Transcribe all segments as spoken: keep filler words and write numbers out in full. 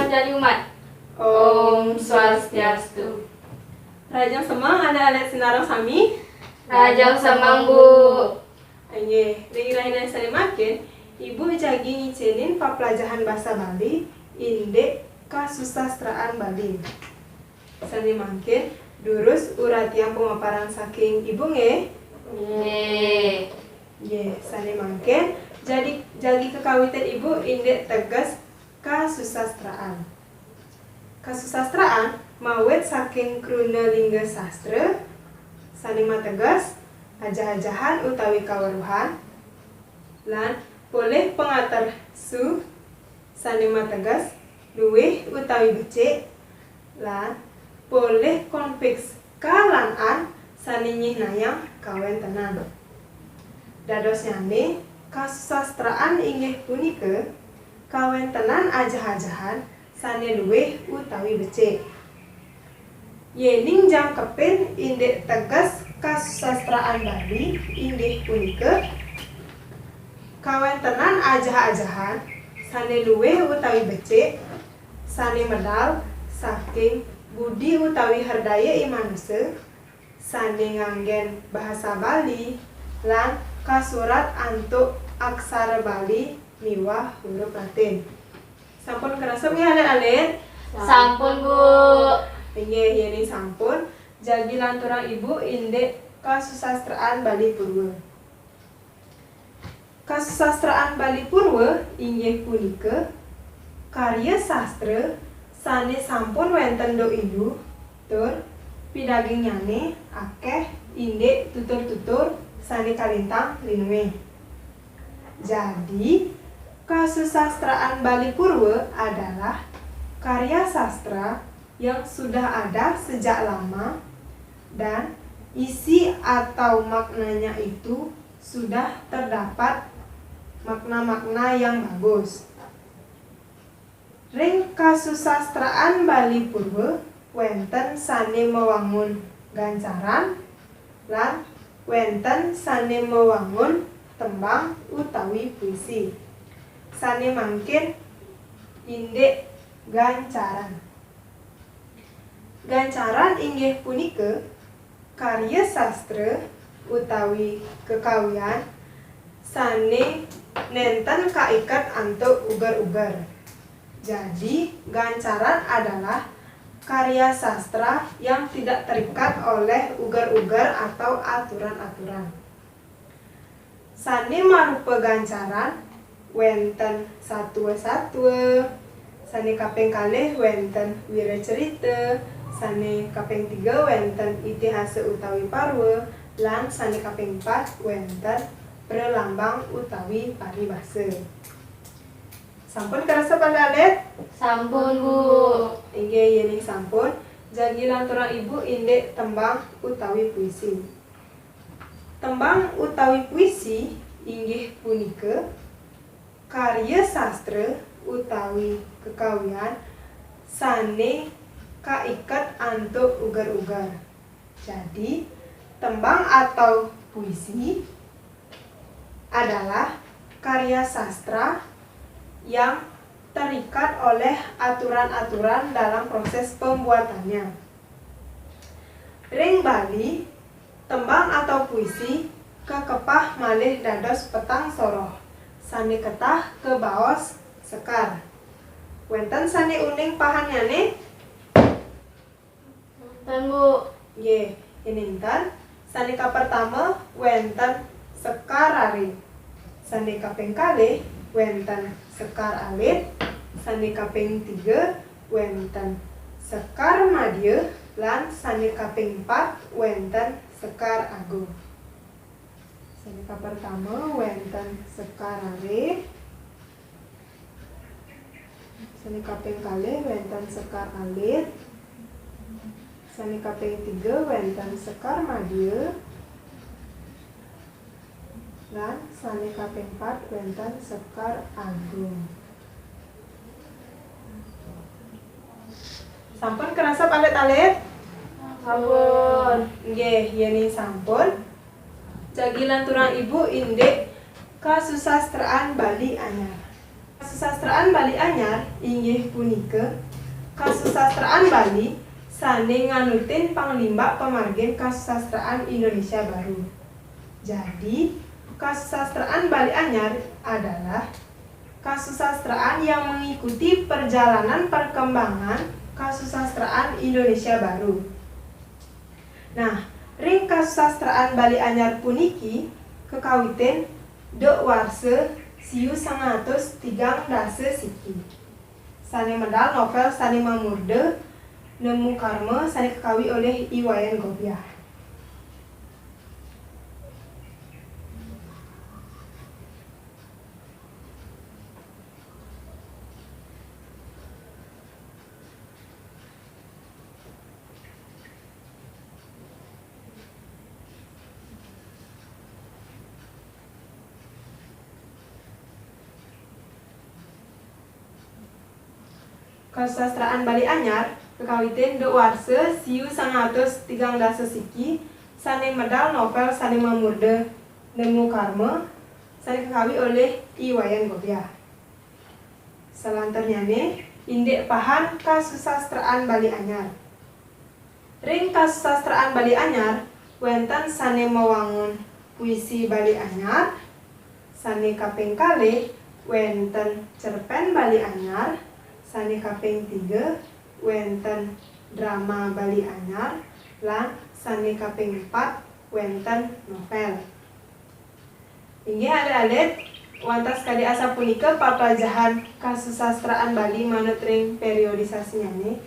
Jali umat. Om Swastiastu. Rahajeng semeng anak-anak sinareng sami. Rahajeng semeng, Bu. Inggih, ring rahina sane mangkin, Ibu jagi ngicénin paplajahan basa Bali indik kasusastraan Bali. Sane mangkin, durus uratiang pamaparan saking Ibu nggih. Nggih. Nggih, sane mangkin, jagi, jagi kakawitin Ibu indik teges kasusastraan. Kasusastraan mawit saking kruna lingga sastra, sane mateges ajah-ajahan utawi kaweruhan, lan polih pangater su, sane mateges luwih utawi becik, lan polih konfiks ka lan an, sane nyihnayang kawentenan. Dadosnyane, kasusastraan inggih punika kawentenan ajah-ajahan sane luwih utawi becik. Yening jangkepin indik teges kasusastraan Bali inggih punika kawentenan ajah-ajahan sane luwih utawi becik, sane medal saking budi utawi herdaya i manusa, sane nganggen bahasa Bali lan kasurat antuk aksara Bali miwah huruf Latin. Sampun karesep nggih, alit-alit? Sampun, Bu. Inggih, yening sampun, jagi lanturang Ibu indik kasusastraan Bali Purwa. Kasusastraan Bali Purwa inggih punika karya sastra sane sampun wenten duk indu tur pidagingnyane akeh indik tutur-tutur sane kalintang linuwih. Jadi, kasusastraan Bali Purwa adalah karya sastra yang sudah ada sejak lama dan isi atau maknanya itu sudah terdapat makna-makna yang bagus. Ring kasusastraan Bali Purwa wenten sane mawangun gancaran lan wenten sane mawangun tembang utawi puisi. Sane mangkin indik gancaran. Gancaran inggih punika karya sastra utawi kekawian sane nenten kaiket antuk uger-uger. Jadi, gancaran adalah karya sastra yang tidak terikat oleh uger-uger atau aturan-aturan. Sane marupa gancaran wenten satua-satua, sane kaping kalih wenten wiracarita, sane kaping tiga wenten itihasa utawi parwa, lan sane kaping pat wenten pralambang utawi paribasa. Sampun karesep, alit-alit? Sampun, Bu. Inggih, yening sampun, jagi lanturang Ibu indik tembang utawi puisi. Tembang utawi puisi inggih punika karya sastra utawi kekawian sane kaiket antuk uger-uger. Jadi, tembang atau puisi adalah karya sastra yang terikat oleh aturan-aturan dalam proses pembuatannya. Ring Bali, tembang atau puisi kakepah malih dados petang soroh sane ketah kabaos sekar. Wenten sane uning pahannyane? Wenten, Bu. Nggih, yening ten, sane kapertama wenten sekar rare. Sane kaping kalih wenten sekar alit, sane kaping tiga wenten sekar madya, lan sane kaping pat wenten sekar agung. Sane kapertama wenten sekar rare, sane kaping kalih wenten sekar alit, sane kaping tiga wenten sekar madya, lan sane kaping pat wenten sekar agung. Sampun karesep alit-alit? Sampun. Nggih, yening sampun, jagi lanturang Ibu indik kasusastraan Bali anyar. Kasusastraan Bali Anyar inggih punika kasusastraan Bali sane nganutin panglimbak pamargin kasusastraan Indonesia Baru. Jadi, kasusastraan Bali Anyar adalah kasusastraan yang mengikuti perjalanan perkembangan kasusastraan Indonesia Baru. Nah, ring kasusastraan Bali Anyar puniki kekawitin duk warsa siu sangatus tigang dasa siki. Sane medal novel sane mamurda Nemu Karma sane kekawi olih I Wayan Gobiah. Kasusastraan Bali Anyar kekawitin duk warsa siu sangatus tigang dasa siki sane medal novel sane mamurda Nemu Karma sane kekawi olih I Wayan Gobiah. Salanturnyane indik pahan kasusastraan Bali Anyar. Ring kasusastraan Bali Anyar wenten sane mawangun puisi Bali Anyar, sane kaping kalih wenten cerpen Bali Anyar, sane kaping tiga wenten drama Bali Anyar, lan sane kaping empat wenten novel. Inggih alit-alit, wantah sakadi asapunika paplajahan kasusastraan Bali manut ring periodisasinyane.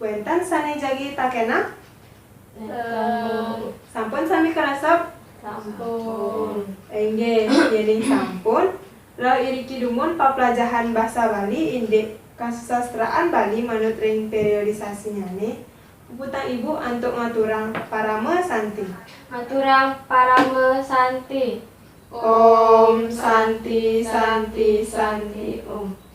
Wenten sane jagi takenang? Sampun. Sampun sami karesep? Sampun. Inggih, yening sampun, rauh iriki dumun paplajahan basa Bali indik kasusastraan Bali manut ring periodisasinyane. Puputang Ibu antuk ngaturang parama santi. Ngaturang parama santi. Om Santi, Santi, Santi, Om.